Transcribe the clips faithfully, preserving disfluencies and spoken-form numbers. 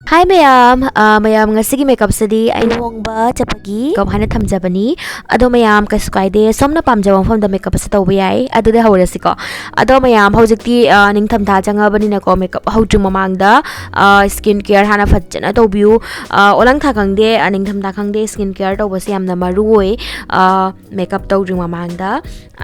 ꯍꯥꯏ ꯃꯌꯥꯝ, ꯑ, ꯃꯌꯥꯝ, ꯉꯁꯤꯒꯤ makeupꯁꯤꯗꯤ ꯑꯩ ꯂꯨꯍꯣꯡꯕ ꯆꯠꯄꯒꯤ makeup ꯍꯥꯏꯅ ꯊꯝꯖꯕꯅꯤ꯫ ꯑꯗꯣ ꯃꯌꯥꯝ, ꯀꯩꯁꯨ ꯀꯥꯏꯗꯦ, ꯁꯣꯝꯅ ꯄꯥꯝꯖꯕ ꯃꯐꯝꯗ makeupꯁꯦ ꯇꯧꯕ ꯌꯥꯏ꯫ ꯑꯗꯨꯗꯤ ꯍꯧꯔꯁꯤꯀꯣ꯫ ꯑꯗꯣ ꯃꯌꯥꯝ, ꯍꯧꯖꯤꯛꯇꯤ, ꯑ, ꯅꯤꯡꯊꯝꯊꯥ ꯆꯪꯉꯕꯅꯤꯅꯀꯣ, makeup ꯍꯧꯗ꯭ꯔꯤ ꯃꯃꯥꯡꯗ, ꯑ, skin care ꯍꯥꯟꯅ ꯐꯖꯅ ꯇꯧꯕꯤꯌꯨ꯫ ꯑ, ꯑꯣꯂꯪꯊꯥ ꯈꯪꯗꯦ, ꯑ, ꯅꯤꯡꯊꯝꯊꯥ ꯈꯪꯗꯦ, skin care ꯇꯧꯕꯁꯦ ꯌꯥꯝꯅ ꯃꯔꯨ ꯑꯣꯏ, ꯑ, makeup ꯇꯧꯗ꯭ꯔꯤ ꯃꯃꯥꯡꯗ꯫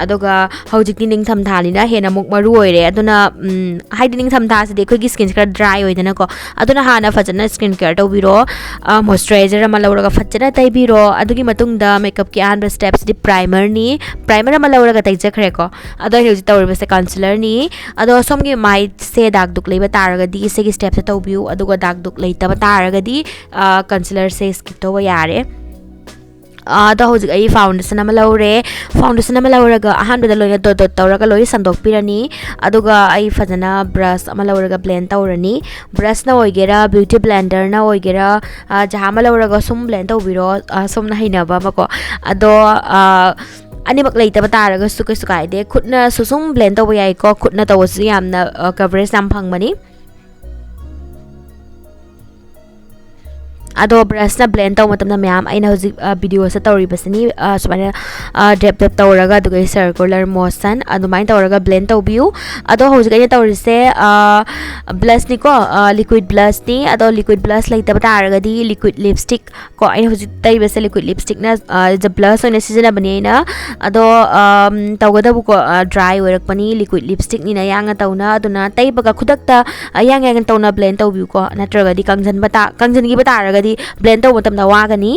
ꯑꯗꯨꯒ ꯍꯧꯖꯤꯛꯇꯤ ꯅꯤꯡꯊꯝꯊꯥꯅꯤꯅ ꯍꯦꯟꯅ ꯑꯃꯨꯛ ꯃꯔꯨ ꯑꯣꯏꯔꯦ꯫ ꯑꯗꯨꯅ, ꯎꯝ, ꯍꯥꯏꯗꯤ ꯅꯤꯡꯊꯝꯊꯥꯁꯤꯗꯤ ꯑꯩꯈꯣꯏꯒꯤ skinꯁꯦ ꯈꯔ dry ꯑꯣꯏꯗꯅꯀꯣ, ꯑꯗꯨꯅ ꯍꯥꯟꯅ ꯐꯖꯅ skin care ꯇꯧꯕꯤꯔꯣ꯫ ꯑ, moisturizer ꯑꯃ ꯂꯧꯔꯒ ꯐꯖꯅ ꯇꯩꯕꯤꯔꯣ꯫ ꯑꯗꯨꯒꯤ ꯃꯇꯨꯡꯗ makeupꯀꯤ ꯑꯍꯥꯟꯕ stepꯁꯤꯗꯤ primerꯅꯤ꯫ Primer ꯑꯃ ꯂꯧꯔꯒ ꯇꯩꯖꯈ꯭ꯔꯦꯀꯣ꯫ ꯑꯗꯣ ꯑꯩꯅ ꯍꯧꯖꯤꯛ ꯇꯧꯔꯤꯕꯁꯦ concealerꯅꯤ꯫ ꯑꯗꯣ ꯁꯣꯝꯒꯤ ꯃꯥꯏꯁꯦ ꯗꯥꯛ ꯗꯨꯛ ꯂꯩꯕ ꯇꯥꯔꯒꯗꯤ ꯁꯤꯒꯤ stepꯁꯦ ꯇꯧꯕꯤꯌꯨ, ꯑꯗꯨꯒ ꯗꯥꯛ ꯗꯨꯛ ꯂꯩꯇꯕ ꯇꯥꯔꯒꯗꯤ, ꯑ, concealerꯁꯦ skip ꯇꯧꯕ ꯌꯥꯔꯦ꯫ ꯑ, ꯑꯗꯣ ꯍꯧꯖꯤꯛ ꯑꯩ foundation ꯑꯃ ꯂꯧꯔꯦ꯫ Foundation ꯑꯃ ꯂꯧꯔꯒ ꯑꯍꯥꯟꯕꯗ ꯂꯣꯏꯅ dot dot ꯇꯧꯔꯒ ꯂꯣꯏ ꯁꯟꯗꯣꯛꯄꯤꯔꯅꯤ꯫ ꯑꯗꯨꯒ ꯑꯩ ꯐꯖꯅ brush ꯑꯃ ꯂꯧꯔꯒ blend ꯇꯧꯔꯅꯤ꯫ Brushꯅ ꯑꯣꯏꯒꯦꯔꯥ, beauty blenderꯅ ꯑꯣꯏꯒꯦꯔꯥ, ꯑ, ꯖꯍꯥ ꯑꯃ ꯂꯧꯔꯒ ꯁꯨꯝ blend ꯇꯧꯕꯤꯔꯣ, ꯑ, ꯁꯣꯝꯅ ꯍꯩꯅꯕ ꯑꯃꯀꯣ꯫ ꯑꯗꯣ, ꯑ, ꯑꯅꯤꯃꯛ ꯂꯩꯇꯕ ꯇꯥꯔꯒꯁꯨ ꯀꯩꯁꯨ ꯀꯥꯏꯗꯦ, ꯈꯨꯠꯅꯁꯨ ꯁꯨꯝ blend ꯇꯧꯕ ꯌꯥꯏꯀꯣ꯫ ꯈꯨꯠꯅ ꯇꯧꯕꯁꯨ ꯌꯥꯝꯅ, ꯑ, coverage ꯌꯥꯝ ꯐꯪꯕꯅꯤ꯫ ꯑꯗꯣ brushꯅ blend ꯇꯧꯕ ꯃꯇꯝꯗ ꯃꯌꯥꯝ, ꯑꯩꯅ ꯍꯧꯖꯤꯛ, ꯑ, videoꯁꯦ ꯇꯧꯔꯤꯕꯁꯤꯅꯤ, ꯑ, ꯁꯨꯃꯥꯏꯅ, ꯑ, dab dab ꯇꯧꯔꯒ, ꯑꯗꯨꯒ circular motion ꯑꯗꯨꯃꯥꯏꯅ ꯇꯧꯔꯒ blend ꯇꯧꯕꯤꯌꯨ꯫ ꯑꯗꯣ ꯍꯧꯖꯤꯛ ꯑꯩꯅ ꯇꯧꯔꯤꯁꯦ, ꯑ, blushꯅꯤꯀꯣ, ꯑ, liquid blushꯅꯤ꯫ ꯑꯗꯣ liquid blush ꯂꯩꯇꯕ ꯇꯥꯔꯒꯗꯤ liquid lipstick ꯀꯣ, ꯑꯩꯅ ꯍꯧꯖꯤꯛ ꯇꯩꯕꯁꯦ liquid lipstickꯅ, ꯑ, as a blush ꯑꯣꯏꯅ ꯁꯤꯖꯤꯟꯅꯕꯅꯤ ꯑꯩꯅ꯫ ꯑꯗꯣ, ꯑꯝ, ꯇꯧꯒꯗꯕꯀꯣ, ꯑ, dry ꯑꯣꯏꯔꯛꯄꯅꯤ, liquid lipstickꯅꯤꯅ ꯌꯥꯡꯅ ꯇꯧꯅ, ꯑꯗꯨꯅ ꯇꯩꯕꯒ ꯈꯨꯗꯛꯇ, ꯑ, ꯌꯥꯡ ꯌꯥꯡꯅ ꯇꯧꯅ blend ꯇꯧꯕꯤꯌꯨꯀꯣ, ꯅꯠꯇ꯭ꯔꯒꯗꯤ ꯀꯪꯁꯤꯟꯕ ꯇꯥ-, ꯀꯪꯁꯤꯟꯈꯤꯕ ꯇꯥꯔꯒꯗꯤ blend ꯇꯧꯕ ꯃꯇꯝꯗ ꯋꯥꯒꯅꯤ꯫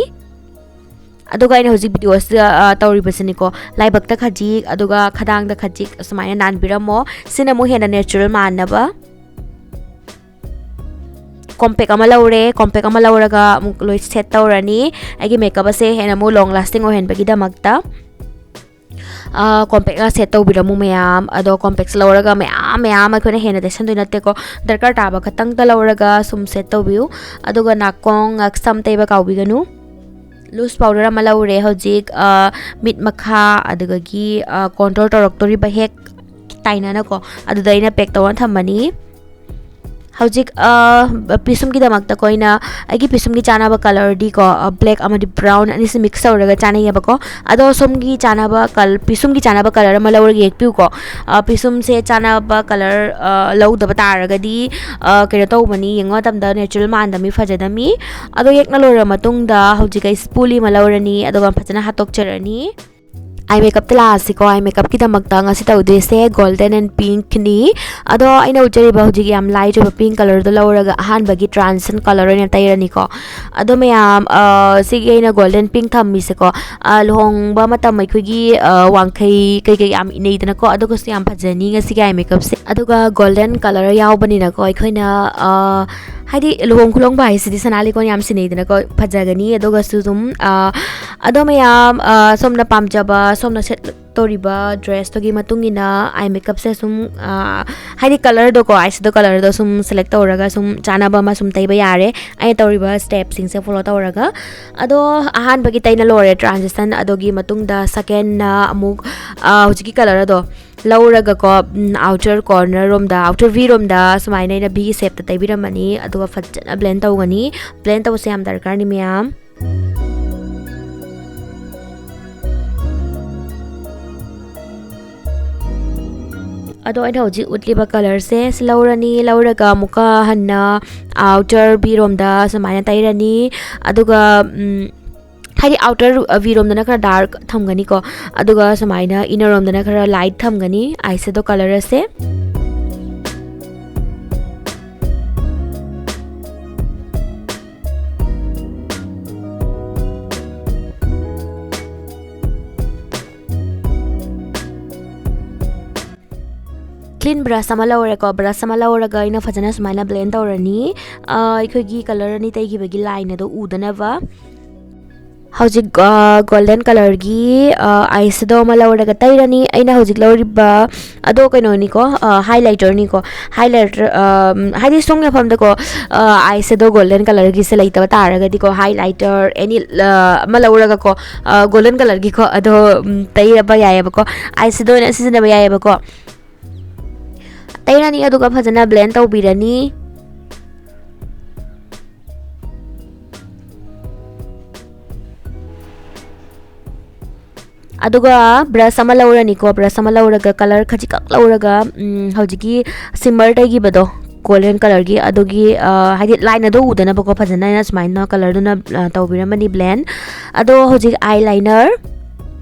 ꯑꯗꯨꯒ ꯑꯩꯅ ꯍꯧꯖꯤꯛ videoꯁꯤꯗ, ꯑ, ꯇꯧꯔꯤꯕꯁꯤꯅꯤꯀꯣ, ꯂꯥꯏꯕꯛꯇ ꯈꯖꯤꯛ, ꯑꯗꯨꯒ ꯈꯗꯥꯡꯗ ꯈꯖꯤꯛ, ꯑꯁꯨꯃꯥꯏꯅ ꯅꯥꯟꯕꯤꯔꯝꯃꯣ꯫ ꯁꯤꯅ ꯑꯃꯨꯛ ꯍꯦꯟꯅ natural ꯃꯥꯟꯅꯕ꯫ Compact ꯑꯃ ꯂꯧꯔꯦ꯫ Compact ꯑꯃ ꯂꯧꯔꯒ ꯑꯃꯨꯛ ꯂꯣꯏ set ꯇꯧꯔꯅꯤ꯫ ꯑꯩꯒꯤ makeup ꯑꯁꯦ ꯍꯦꯟꯅ ꯑꯃꯨꯛ long lasting ꯑꯣꯏꯍꯟꯕꯒꯤꯗꯃꯛꯇ꯫ ꯑ, compactꯅ set ꯇꯧꯕꯤꯔꯝꯃꯨ ꯃꯌꯥꯝ꯫ ꯑꯗꯣ compactꯁꯦ ꯂꯧꯔꯒ ꯃꯌꯥꯝ ꯃꯌꯥꯝ ꯑꯩꯈꯣꯏꯅ ꯍꯦꯟꯅ ꯇꯩꯁꯟꯗꯣꯏ ꯅꯠꯇꯦꯀꯣ꯫ ꯗꯔꯀꯥꯔ ꯇꯥꯕ ꯈꯛꯇꯪꯇ ꯂꯧꯔꯒ ꯁꯨꯝ set ꯇꯧꯕꯤꯌꯨ꯫ ꯑꯗꯨꯒ ꯅꯥꯀꯣꯡ ꯉꯛꯁꯝ ꯇꯩꯕ ꯀꯥꯎꯕꯤꯒꯅꯨ꯫ Loose powder ꯑꯃ ꯂꯧꯔꯦ ꯍꯧꯖꯤꯛ, ꯑ, ꯃꯤꯠ ꯃꯈꯥ, ꯑꯗꯨꯗꯒꯤ, ꯑ, contour ꯇꯧꯔꯛꯇꯣꯔꯤꯕ ꯍꯦꯛ ꯇꯥꯏꯅꯅꯀꯣ, ꯑꯗꯨꯗ ꯑꯩꯅ pack ꯇꯧꯔ ꯊꯝꯃꯅꯤ꯫ ꯍꯧꯖꯤꯛ ꯄꯤꯁꯨꯝꯒꯤꯗꯃꯛꯇ ꯑꯩꯈꯣꯏꯅ ꯑꯩꯒꯤ ꯄꯤꯁꯨꯝꯒꯤ ꯆꯥꯅꯕ ꯀꯂꯔꯗꯤꯀꯣ, ꯕ꯭ꯂꯦꯛ ꯑꯃꯗꯤ ꯕ꯭ꯔꯥꯎꯟ ꯑꯅꯤꯁꯤ ꯃꯤꯛꯁ ꯇꯧꯔꯒ ꯆꯥꯅꯩꯌꯦꯕꯀꯣ꯫ ꯑꯗꯣ ꯁꯣꯝꯒꯤ ꯆꯥꯅꯕ ꯀꯜ ꯄꯤꯁꯨꯝꯒꯤ ꯆꯥꯅꯕ ꯀꯂꯔ ꯑꯃ ꯂꯧꯔꯒ ꯌꯦꯛꯄꯤꯌꯨꯀꯣ꯫ ꯄꯤꯁꯨꯝꯁꯦ ꯆꯥꯅꯕ ꯀꯂꯔ ꯂꯧꯗꯕ ꯇꯥꯔꯒꯗꯤ ꯀꯩꯅꯣ ꯇꯧꯕꯅꯤ, ꯌꯦꯡꯕ ꯃꯇꯝꯗ ꯅꯦꯆꯔꯦꯜ ꯃꯥꯟꯗꯃꯤ, ꯐꯖꯗꯃꯤ꯫ ꯑꯗꯣ ꯌꯦꯛꯅ ꯂꯣꯏꯔꯕ ꯃꯇꯨꯡꯗ ꯍꯧꯖꯤꯛ ꯑꯩ ꯁ꯭ꯄꯨꯂꯤ ꯑꯃ ꯂꯧꯔꯅꯤ, ꯑꯗꯨꯒ ꯐꯖꯅ ꯍꯥꯠꯇꯣꯛꯆꯔꯅꯤ꯫ ꯑꯥꯏ ꯃꯦꯀꯞꯇ ꯂꯥꯛꯑꯁꯤꯀꯣ꯫ ꯑꯥꯏ ꯃꯦꯀꯞꯀꯤꯗꯃꯛꯇ ꯉꯁꯤ ꯇꯧꯗꯣꯏꯁꯦ ꯒꯣꯜꯗꯟ ꯑꯦꯟ ꯄꯤꯡꯛꯅꯤ꯫ ꯑꯗꯣ ꯑꯩꯅ ꯎꯠꯆꯔꯤꯕ ꯍꯧꯖꯤꯛ ꯌꯥꯝ ꯂꯥꯏꯠ ꯑꯣꯏꯕ ꯄꯤꯡꯛ ꯀꯂꯔꯗꯣ ꯂꯧꯔꯒ ꯑꯍꯥꯟꯕꯒꯤ ꯇ꯭ꯔꯥꯟꯁꯟ ꯀꯂꯔ ꯑꯣꯏꯅ ꯇꯩꯔꯅꯤꯀꯣ꯫ ꯑꯗꯣ ꯃꯌꯥꯝ, ꯁꯤꯒꯤ ꯑꯩꯅ ꯒꯣꯜꯗꯟ ꯄꯤꯡꯛ ꯊꯝꯃꯤꯁꯦꯀꯣ, ꯂꯨꯍꯣꯡꯕ ꯃꯇꯝ ꯑꯩꯈꯣꯏꯒꯤ ꯋꯥꯡꯈꯩ ꯀꯩꯀꯩ ꯌꯥꯝ ꯏꯅꯩꯗꯅꯀꯣ, ꯑꯗꯨꯒꯁꯨ ꯌꯥꯝ ꯐꯖꯅꯤ ꯉꯁꯤꯒꯤ ꯑꯥꯏ ꯃꯦꯀꯞꯁꯦ꯫ ꯑꯗꯨꯒ ꯒꯣꯜꯗꯟ ꯀꯂꯔ ꯌꯥꯎꯕꯅꯤꯅꯀꯣ, ꯑꯩꯈꯣꯏꯅ ꯍꯥꯏꯗꯤ ꯂꯨꯍꯣꯡ ꯈꯨꯂꯣꯡꯕ ꯍꯥꯏꯁꯤꯗꯤ ꯁꯅꯥ ꯂꯤꯛꯀꯣꯟ ꯌꯥꯝ ꯁꯤꯟꯅꯩꯗꯅꯀꯣ, ꯐꯖꯒꯅꯤ꯫ ꯑꯗꯨꯒꯁꯨ ꯑꯗꯨꯝ, ꯑꯗꯣ ꯃꯌꯥꯝ, ꯁꯣꯝꯅ ꯄꯥꯝꯖꯕ, ꯁꯣꯝꯅ ꯁꯦꯠꯇꯧꯔꯤꯕ ꯗ꯭ꯔꯦꯁꯇꯨꯒꯤ ꯃꯇꯨꯡ ꯏꯟꯅ ꯑꯥꯏ ꯃꯦꯀꯞꯁꯦ ꯁꯨꯝ, ꯍꯥꯏꯗꯤ ꯀꯂꯔꯗꯣꯀꯣ, ꯑꯥꯏ ꯁꯦꯗꯣ ꯀꯂꯔꯗꯣ ꯁꯨꯝ ꯁꯦꯂꯦꯛ ꯇꯧꯔꯒ ꯁꯨꯝ ꯆꯥꯅꯕ ꯑꯃ ꯁꯨꯝ ꯇꯩꯕ ꯌꯥꯔꯦ, ꯑꯩꯅ ꯇꯧꯔꯤꯕ ꯁ꯭ꯇꯦꯞꯁꯤꯡꯁꯦ ꯐꯣꯂꯣ ꯇꯧꯔꯒ꯫ ꯑꯗꯣ ꯑꯍꯥꯟꯕꯒꯤ ꯇꯩꯅ ꯂꯣꯏꯔꯦ ꯇ꯭ꯔꯥꯟꯖꯤꯁꯟ꯫ ꯑꯗꯨꯒꯤ ꯃꯇꯨꯡꯗ ꯁꯦꯀꯦꯟꯅ ꯑꯃꯨꯛ ꯍꯧꯖꯤꯛꯀꯤ ꯀꯂꯔꯗꯣ ꯂꯧꯔꯒꯀꯣ, ꯑꯥꯎꯇꯔ ꯀꯣꯔꯅꯔ ꯔꯣꯝꯗ, ꯑꯥꯎꯇꯔ ꯚꯤ ꯔꯣꯝꯗ ꯁꯨꯃꯥꯏꯅ ꯑꯩꯅ ꯚꯤꯒꯤ ꯁꯦꯞꯇ ꯇꯩꯕꯤꯔꯝꯃꯅꯤ꯫ ꯑꯗꯨꯒ ꯐꯖꯅ ꯕ꯭ꯂꯦꯟ ꯇꯧꯒꯅꯤ꯫ ꯕ꯭ꯂꯦꯟ ꯇꯧꯕꯁꯦ ꯌꯥꯝ ꯗꯔꯀꯥꯔꯅꯤ ꯃꯌꯥꯝ꯫ ꯑꯗꯣ ꯑꯩꯅ ꯍꯧꯖꯤꯛ ꯎꯠꯂꯤꯕ ꯀꯂꯔꯁꯦ ꯁꯤ ꯂꯧꯔꯅꯤ꯫ ꯂꯧꯔꯒ ꯑꯃꯨꯛꯀ ꯍꯟꯅ ꯑꯥꯎꯇꯔ ꯚꯤꯔꯣꯝꯗ ꯁꯨꯃꯥꯏꯅ ꯇꯩꯔꯅꯤ꯫ ꯑꯗꯨꯒ ꯍꯥꯏꯗꯤ ꯑꯥꯎꯇꯔ ꯚꯤꯔꯣꯝꯗꯅ ꯈꯔ ꯗꯥꯔꯛ ꯊꯝꯒꯅꯤꯀꯣ, ꯑꯗꯨꯒ ꯁꯨꯃꯥꯏꯅ ꯏꯟꯅꯔ ꯔꯣꯝꯗꯅ ꯈꯔ ꯂꯥꯏꯠ ꯊꯝꯒꯅꯤ ꯑꯥꯏ ꯁꯦꯗꯣ ꯀꯂꯔ ꯑꯁꯦ꯫ ꯀ꯭ꯂꯤꯟ ꯕ꯭ꯔꯁ ꯑꯃ ꯂꯧꯔꯦꯀꯣ꯫ ꯕ꯭ꯔꯁ ꯑꯃ ꯂꯧꯔꯒ ꯑꯩꯅ ꯐꯖꯅ ꯁꯨꯃꯥꯏꯅ ꯕ꯭ꯂꯦꯟ ꯇꯧꯔꯅꯤ, ꯑꯩꯈꯣꯏꯒꯤ ꯀꯂꯔ ꯑꯅꯤ ꯇꯩꯈꯤꯕꯒꯤ ꯂꯥꯏꯟ ꯑꯗꯣ ꯎꯗꯅꯕ꯫ ꯍꯧꯖꯤꯛ ꯒꯣꯜꯗꯟ ꯀꯂꯔꯒꯤ ꯑꯥꯏ ꯁꯦꯗꯣ ꯑꯃ ꯂꯧꯔꯒ ꯇꯩꯔꯅꯤ꯫ ꯑꯩꯅ ꯍꯧꯖꯤꯛ ꯂꯧꯔꯤꯕ ꯑꯗꯣ ꯀꯩꯅꯣꯅꯤꯀꯣ, ꯍꯥꯏꯂꯥꯏꯇꯔꯅꯤꯀꯣ꯫ ꯍꯥꯏꯂꯥꯏꯇꯔ ꯍꯥꯏꯗꯤ ꯁꯣꯝꯒꯤ ꯃꯐꯝꯗꯀꯣ, ꯑꯥꯏ ꯁꯦꯗꯣ ꯒꯣꯜꯗꯟ ꯀꯂꯔꯒꯤꯁꯦ ꯂꯩꯇꯕ ꯇꯥꯔꯒꯗꯤꯀꯣ, ꯍꯥꯏꯂꯥꯏꯇꯔ ꯑꯦꯅꯤ ꯑꯃ ꯂꯧꯔꯒꯀꯣ, ꯒꯣꯜꯗꯟ ꯀꯂꯔꯒꯤꯀꯣ, ꯑꯗꯣ ꯇꯩꯔꯕ ꯌꯥꯏꯑꯕꯀꯣ꯫ ꯑꯥꯏ ꯁꯦꯗꯣ ꯑꯣꯏꯅ ꯁꯤꯖꯤꯟꯅꯕ ꯌꯥꯏꯑꯕꯀꯣ꯫ ꯇꯩꯔꯅꯤ, ꯑꯗꯨꯒ ꯐꯖꯅ ꯕ꯭ꯂꯦꯟ ꯇꯧꯕꯤꯔꯅꯤ꯫ ꯑꯗꯨꯒ ꯕ꯭ꯔꯁ ꯑꯃ ꯂꯧꯔꯅꯤꯀꯣ꯫ ꯕ꯭ꯔꯁ ꯑꯃ ꯂꯧꯔꯒ, ꯀꯂꯔ ꯈꯖꯤꯛꯈꯛ ꯂꯧꯔꯒ, ꯎꯝ, ꯍꯧꯖꯤꯛꯀꯤ ꯁꯤꯃꯔ ꯇꯩꯈꯤꯕꯗꯣ, ꯒꯣꯜꯗꯟ ꯀꯂꯔꯒꯤ, ꯑꯗꯨꯒꯤ, ꯑ, ꯍꯥꯏꯗꯤ ꯂꯥꯏꯟ ꯑꯗꯣ ꯎꯗꯅꯕꯀꯣ, ꯐꯖꯅ ꯑꯩꯅ ꯁꯨꯃꯥꯏꯅ ꯀꯂꯔꯗꯨꯅ, ꯑ, ꯇꯧꯕꯤꯔꯝꯃꯅꯤ ꯕ꯭ꯂꯦꯟ꯫ ꯑꯗꯣ ꯍꯧꯖꯤꯛ ꯑꯥꯏ ꯂꯥꯏꯅꯔ,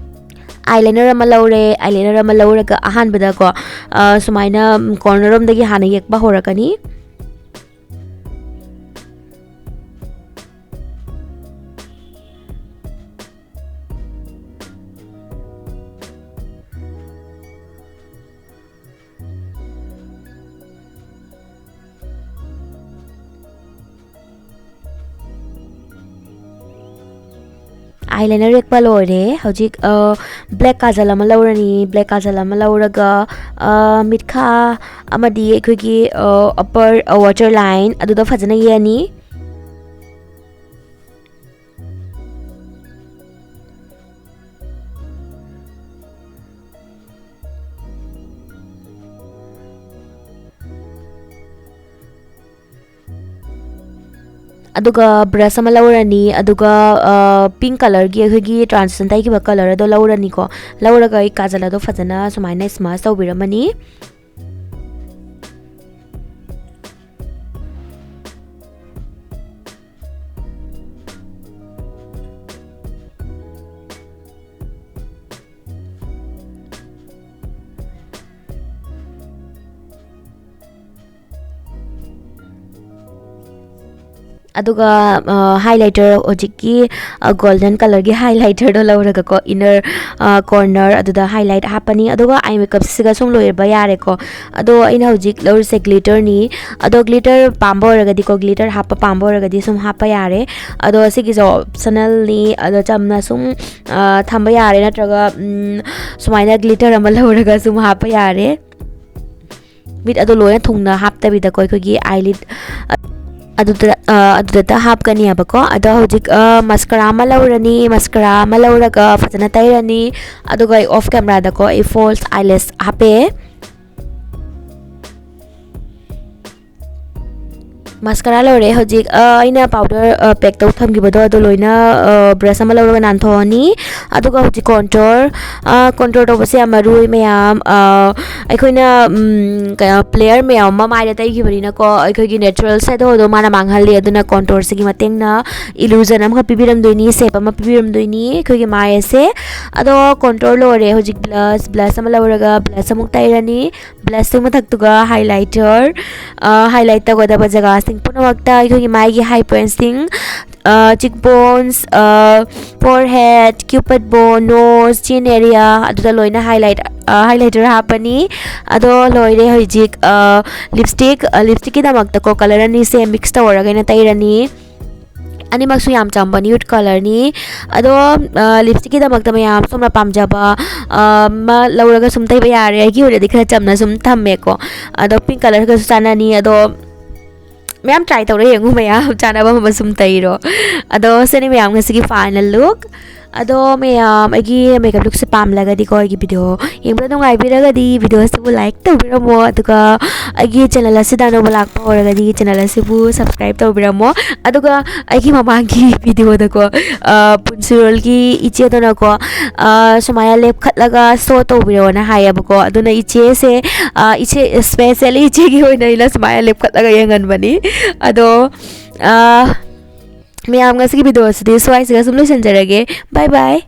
ꯑꯥꯏ ꯂꯥꯏꯅꯔ ꯑꯃ ꯂꯧꯔꯦ꯫ ꯑꯥꯏ ꯂꯥꯏꯅꯔ ꯑꯃ ꯂꯧꯔꯒ ꯑꯍꯥꯟꯕꯗꯀꯣ, ꯑ, ꯁꯨꯃꯥꯏꯅ, ꯎꯝ, ꯀꯣꯔꯅꯔ ꯔꯣꯝꯗꯒꯤ ꯍꯥꯟꯅ ꯌꯦꯛꯄ ꯍꯧꯔꯛꯀꯅꯤ꯫ ꯑꯥꯏ ꯂꯥꯏꯅꯔ ꯌꯦꯛꯄ ꯂꯣꯏꯔꯦ꯫ ꯍꯧꯖꯤꯛ, ꯑ, ꯕ꯭ꯂꯦꯛ ꯀꯥꯖꯜ ꯑꯃ ꯂꯧꯔꯅꯤ꯫ ꯕ꯭ꯂꯦꯛ ꯀꯥꯖꯜ ꯑꯃ ꯂꯧꯔꯒ, ꯑ, ꯃꯤꯠꯈꯥ ꯑꯃꯗꯤ ꯑꯩꯈꯣꯏꯒꯤ, ꯑ, ꯑꯞꯄꯔ, ꯑ, ꯋꯥꯇꯔ ꯂꯥꯏꯟ ꯑꯗꯨꯗ ꯐꯖꯅ ꯌꯦꯛꯑꯅꯤ꯫ ꯑꯗꯨꯒ ꯕ꯭ꯔꯁ ꯑꯃ ꯂꯧꯔꯅꯤ, ꯑꯗꯨꯒ, ꯑ, ꯄꯤꯡ ꯀꯂꯔꯒꯤ ꯑꯩꯈꯣꯏꯒꯤ ꯇ꯭ꯔꯥꯟꯁꯤꯁꯟ ꯇꯩꯈꯤꯕ ꯀꯂꯔ ꯑꯗꯣ ꯂꯧꯔꯅꯤꯀꯣ꯫ ꯂꯧꯔꯒ ꯑꯩ ꯀꯥꯖꯜ ꯑꯗꯣ ꯐꯖꯅ ꯁꯨꯃꯥꯏꯅ ꯁ꯭ꯃꯖ ꯇꯧꯕꯤꯔꯝꯃꯅꯤ꯫ ꯑꯗꯨꯒ, ꯑ, ꯍꯥꯏꯂꯥꯏꯇꯔ, ꯍꯧꯖꯤꯛꯀꯤ, ꯑ, ꯒꯣꯜꯗꯟ ꯀꯂꯔꯒꯤ ꯍꯥꯏꯂꯥꯏꯇꯔꯗꯣ ꯂꯧꯔꯒꯀꯣ, ꯏꯟꯅꯔ, ꯑ, ꯀꯣꯔꯅꯔ ꯑꯗꯨꯗ ꯍꯥꯏꯂꯥꯏꯠ ꯍꯥꯞꯄꯅꯤ꯫ ꯑꯗꯨꯒ ꯑꯥꯏ ꯃꯦꯀꯞꯁꯤꯒ ꯁꯨꯝ ꯂꯣꯏꯕ ꯌꯥꯔꯦꯀꯣ꯫ ꯑꯗꯣ ꯑꯩꯅ ꯍꯧꯖꯤꯛ ꯂꯧꯔꯤꯁꯦ ꯒ꯭ꯂꯤꯇꯔꯅꯤ꯫ ꯑꯗꯣ ꯒ꯭ꯂꯤꯇꯔ ꯄꯥꯝꯕ ꯑꯣꯏꯔꯒꯗꯤꯀꯣ, ꯒ꯭ꯂꯤꯇꯔ ꯍꯥꯞꯄ ꯄꯥꯝꯕ ꯑꯣꯏꯔꯒꯗꯤ ꯁꯨꯝ ꯍꯥꯞꯄ ꯌꯥꯔꯦ꯫ ꯑꯗꯣ ꯁꯤꯒꯤꯁꯦ ꯑꯣꯞꯁꯅꯦꯜꯅꯤ꯫ ꯑꯗꯣ ꯆꯝꯅ ꯁꯨꯝ, ꯑ, ꯊꯝꯕ ꯌꯥꯔꯦ, ꯅꯠꯇ꯭ꯔꯒ, ꯎꯝ, ꯁꯨꯃꯥꯏꯅ ꯒ꯭ꯂꯤꯇꯔ ꯑꯃ ꯂꯧꯔꯒ ꯁꯨꯝ ꯍꯥꯞꯄ ꯌꯥꯔꯦ꯫ ꯃꯤꯠ ꯑꯗꯣ ꯂꯣꯏꯅ ꯊꯨꯡꯅ ꯍꯥꯞꯇꯕꯤꯗꯀꯣ, ꯑꯩꯈꯣꯏꯒꯤ ꯑꯥꯏꯂꯤꯠ ꯑꯗꯨꯗ, ꯑ, ꯑꯗꯨꯗꯇ ꯍꯥꯞꯀꯅꯦꯕꯀꯣ꯫ ꯑꯗꯣ ꯍꯧꯖꯤꯛ, ꯑ, ꯃꯁꯀꯔꯥ ꯑꯃ ꯂꯧꯔꯅꯤ꯫ ꯃꯁꯀꯔꯥ ꯑꯃ ꯂꯧꯔꯒ ꯐꯖꯅ ꯇꯩꯔꯅꯤ꯫ ꯑꯗꯨꯒ ꯑꯩ ꯑꯣꯐ ꯀꯦꯃꯦꯔꯥꯗꯀꯣ ꯑꯩ ꯐꯣꯜꯁ ꯑꯥꯏꯂꯦꯁ ꯍꯥꯞꯄꯦ꯫ ꯃꯁꯀꯔꯥ ꯂꯣꯏꯔꯦ꯫ ꯍꯧꯖꯤꯛ ꯑ, ꯑꯩꯅ ꯄꯥꯎꯗꯔ ꯄꯦꯛ ꯇꯧ ꯊꯝꯈꯤꯕꯗꯣ ꯑꯗꯣ ꯂꯣꯏꯅ ꯕ꯭ꯔꯁ ꯑꯃ ꯂꯧꯔꯒ ꯅꯥꯟꯊꯣꯛꯑꯅꯤ꯫ ꯑꯗꯨꯒ ꯍꯧꯖꯤꯛ ꯀꯣꯟꯇꯣꯔ, ꯀꯣꯟꯇꯣꯔ ꯇꯧꯕꯁꯦ ꯌꯥꯝ ꯃꯔꯨ ꯑꯣꯏ ꯃꯌꯥꯝ꯫ ꯑ, ꯑꯩꯈꯣꯏꯅ ꯎꯝ, ꯀꯩꯅꯣ, ꯄ꯭ꯂꯦꯌꯔ ꯃꯌꯥꯝ ꯑꯃ ꯃꯥꯏꯗ ꯇꯩꯈꯤꯕꯅꯤꯅꯀꯣ, ꯑꯩꯈꯣꯏꯒꯤ ꯅꯦꯆꯔꯦꯜ ꯁꯦꯗꯣꯗꯣ ꯃꯥꯅ ꯃꯥꯡꯍꯜꯂꯤ꯫ ꯑꯗꯨꯅ ꯀꯣꯟꯇꯣꯔꯁꯤꯒꯤ ꯃꯇꯦꯡꯅ ꯏꯂꯨꯖꯟ ꯑꯃꯈꯛ ꯄꯤꯕꯤꯔꯝꯗꯣꯏꯅꯤ, ꯁꯦꯞ ꯑꯃ ꯄꯤꯕꯤꯔꯝꯗꯣꯏꯅꯤ ꯑꯩꯈꯣꯏꯒꯤ ꯃꯥꯏ ꯑꯁꯦ꯫ ꯑꯗꯣ ꯀꯣꯟꯇꯣꯔ ꯂꯣꯏꯔꯦ꯫ ꯍꯧꯖꯤꯛ ꯕ꯭ꯂꯁ, ꯕ꯭ꯂꯁ ꯑꯃ ꯂꯧꯔꯒ ꯕ꯭ꯂꯁ ꯑꯃꯨꯛ ꯇꯩꯔꯅꯤ꯫ ꯕ꯭ꯂꯁꯇꯨ ꯃꯊꯛꯇꯨꯒ ꯍꯥꯏꯂꯥꯏꯇꯔ, ꯍꯥꯏꯂꯥꯏꯠ ꯇꯧꯒꯗꯕ ꯖꯒꯥꯁꯤꯡ ꯄꯨꯝꯅꯃꯛꯇ ꯑꯩꯈꯣꯏꯒꯤ ꯃꯥꯏꯒꯤ ꯍꯥꯏ ꯄꯣꯏꯟꯠꯁꯤꯡ, ꯆꯤꯛ ꯕꯣꯟꯁ, ꯐꯣꯔ ꯍꯦꯠ, ꯀ꯭ꯌꯨꯄꯤꯠ ꯕꯣ, ꯅꯣꯁ, ꯆꯤꯟ ꯑꯦꯔꯤꯌꯥ, ꯑꯗꯨꯗ ꯂꯣꯏꯅ ꯍꯥꯏꯂꯥꯏꯠ, ꯍꯥꯏꯂꯥꯏꯇꯔ ꯍꯥꯞꯄꯅꯤ꯫ ꯑꯗꯣ ꯂꯣꯏꯔꯦ꯫ ꯍꯧꯖꯤꯛ ꯂꯤꯞꯁꯇꯤꯛ, ꯂꯤꯞꯁꯇꯤꯛꯀꯤꯗꯃꯛꯇꯀꯣ ꯀꯂꯔ ꯑꯅꯤꯁꯦ ꯃꯤꯛꯁ ꯇꯧꯔꯒ ꯑꯩꯅ ꯇꯩꯔꯅꯤ꯫ ꯑꯅꯤꯃꯛꯁꯨ ꯌꯥꯝ ꯆꯝꯕ ꯅ꯭ꯌꯨꯠ ꯀꯂꯔꯅꯤ꯫ ꯑꯗꯣ ꯂꯤꯞꯁꯇꯤꯛꯀꯤꯗꯃꯛꯇ ꯃꯌꯥꯝ ꯁꯣꯝꯅ ꯄꯥꯝꯖꯕ ꯑꯃ ꯂꯧꯔꯒ ꯁꯨꯝ ꯇꯩꯕ ꯌꯥꯔꯦ꯫ ꯑꯩꯒꯤ ꯑꯣꯏꯅꯗꯤ ꯈꯔ ꯆꯝꯅ ꯁꯨꯝ ꯊꯝꯃꯦꯀꯣ꯫ ꯑꯗꯣ ꯄꯤꯡ ꯀꯂꯔꯒꯁꯨ ꯆꯥꯟꯅꯅꯤ꯫ ꯑꯗꯣ ꯃꯌꯥꯝ ꯇ꯭ꯔꯥꯏ ꯇꯧꯔ ꯌꯦꯡꯉꯨ ꯃꯌꯥꯝ, ꯆꯥꯟꯅꯕ ꯑꯃ ꯁꯨꯝ ꯇꯩꯔꯣ꯫ ꯑꯗꯣ ꯁꯤꯅꯤ ꯃꯌꯥꯝ ꯉꯁꯤꯒꯤ ꯐꯥꯏꯅꯦꯜ ꯂꯨꯛ꯫ ꯑꯗꯣ ꯃꯌꯥꯝ ꯑꯩꯒꯤ ꯃꯦꯀꯞ ꯂꯨꯛꯁꯦ ꯄꯥꯝꯂꯒꯗꯤꯀꯣ, ꯑꯩꯒꯤ ꯚꯤꯗꯤꯑꯣ ꯌꯦꯡꯕꯗ ꯅꯨꯡꯉꯥꯏꯕꯤꯔꯒꯗꯤ ꯚꯤꯗꯤꯑꯣꯁꯤꯕꯨ ꯂꯥꯏꯛ ꯇꯧꯕꯤꯔꯝꯃꯣ, ꯑꯗꯨꯒ ꯑꯩꯒꯤ ꯆꯦꯅꯦꯜ ꯑꯁꯤꯗ ꯑꯅꯧꯕ ꯂꯥꯛꯄ ꯑꯣꯏꯔꯒꯗꯤ ꯆꯦꯅꯦꯜ ꯑꯁꯤꯕꯨ ꯁꯕꯁꯀ꯭ꯔꯥꯏꯕ ꯇꯧꯕꯤꯔꯝꯃꯣ꯫ ꯑꯗꯨꯒ ꯑꯩꯒꯤ ꯃꯃꯥꯡꯒꯤ ꯚꯤꯗꯤꯑꯣꯗꯀꯣ, ꯑ, ꯄꯨꯟꯁꯤꯔꯣꯜꯒꯤ ꯏꯆꯦꯗꯨꯅꯀꯣ, ꯑ, ꯁꯨꯃꯥꯏꯅ ꯂꯦꯞꯈꯠꯂꯒ ꯁꯣ ꯇꯧꯕꯤꯔꯣꯅ ꯍꯥꯏꯌꯦꯕꯀꯣ꯫ ꯑꯗꯨꯅ ꯏꯆꯦꯁꯦ, ꯑ, ꯏꯆꯦ, specially ꯏꯆꯦꯒꯤ ꯑꯣꯏꯅ ꯑꯩꯅ ꯁꯨꯃꯥꯏꯅ ꯂꯦꯞꯈꯠꯂꯒ ꯌꯦꯡꯍꯟꯕꯅꯤ꯫ ꯑꯗꯣ, ꯑ, ꯃꯌꯥꯝ, ꯉꯁꯤꯒꯤ ꯚꯤꯗꯤꯑꯣ ꯑꯁꯤꯗꯤ ꯁ꯭ꯋꯥꯏꯁꯤꯒ ꯁꯨꯝ ꯂꯣꯏꯁꯤꯟꯖꯔꯒꯦ꯫ ꯕꯥꯏ ꯕꯥꯏ꯫